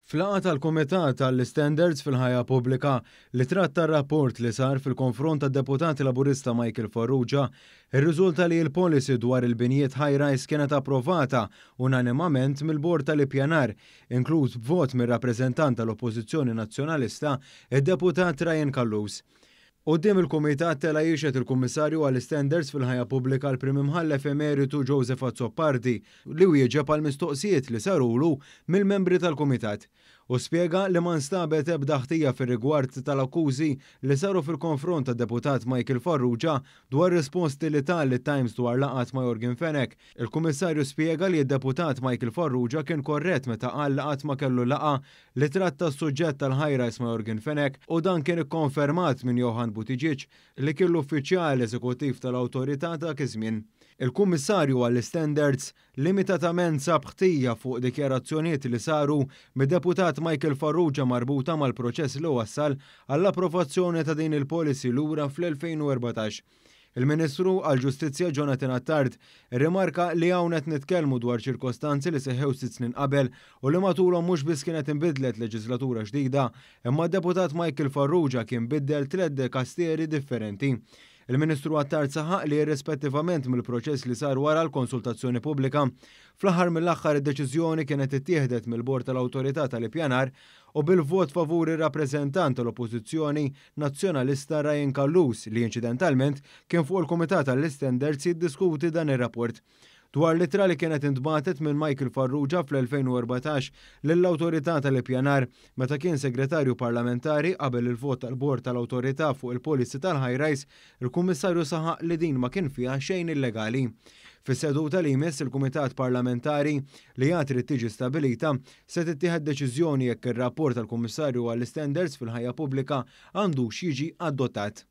F'laqgħa tal-Kumitat għall-Istandards fil-Ħajja Pubblika li tratta r-rapport li sar fil-konfront tad-Deputat Laburista Michael Farrugia, irriżulta li l-policy dwar il-binjiet high-rise kienet approvata unanimament mill-Bord tal-Ippjanar, inkluż b'vot mir-rappreżentant tal-Oppożizzjoni Nazzjonalista, id-Deputat Ryan Callus. Quddiem il-Kumitat tela' jixhed il-Kummissarju għall-Istandards fil-Ħajja Pubblika l-Prim Imħallef Emeritu Joseph Azzopardi li wieġeb għall-mistoqsijiet li sarulu mill-membri tal-Kumitat. Hu spjega li ma nstabet ebda ħtija fir-rigward tal-akkużi li saru fil-konfront tad-Deputat Michael Farrugia dwar risposti li ta lit-Times dwar laqgħat ma' Yorgen Fenech. Il-Kummissarju spjega li d-Deputat Michael Farrugia kien korrett meta qal li qatt ma kellu laqgħa li tratta s-suġġett tal-high-rise ma' Yorgen Fenech u dan kien ikkonfermat minn Johann Buttigieg li kien l-uffiċjal eżekuttiv tal-awtorità dak iż-żmien. Il-Kummissarju għall-Istandards limitatament sab ħtija fuq dikjarazzjonijiet li saru mid-Deputat Michael Farrugia marbuta mal-proċess li wassal għall-approvazzjoni ta' din il-policy lura fl-2014. Il-Ministru għall-Ġustizzja Jonathan Attard irrimarka li hawn qed nitkellmu dwar ċirkostanzi li seħħew sitt snin qabel u li matulhom mhux biss kienet inbidlet leġislatura ġdida, imma d-Deputat Michael Farrugia kien biddel tliet dikasteri differenti. Il-Ministru Attard saħaq li irrispettivament mill-proċess li sar wara l-konsultazzjoni pubblika, fl-aħħar mill-aħħar id-deċiżjoni kienet ittieħdet mill-Bord tal-Awtorità tal-Ippjanar u bil-vot favur ir-rappreżentant tal-Oppożizzjoni Nazzjonalista Ryan Callus li inċidentalment kien fuq il-Kumitat għall-Istandards jiddiskuti dan ir-rapport. Dwar l-ittra li kienet intbagħtet minn Michael Farrugia fl-2014 lill-Awtorità tal-Ippjanar meta kien Segretarju Parlamentari qabel il-vot tal-Bord tal-Awtorità fuq il-policy tal-high-rise, il-Kummissarju saħaq li din ma kien fiha xejn illegali. Fis-seduta li jmiss il-Kumitat Parlamentari li għad trid tiġi stabilita, se tittieħed deċiżjoni jekk ir-rapport tal-Kummissarju għall-Istandards fil-Ħajja Pubblika għandux jiġi adottat.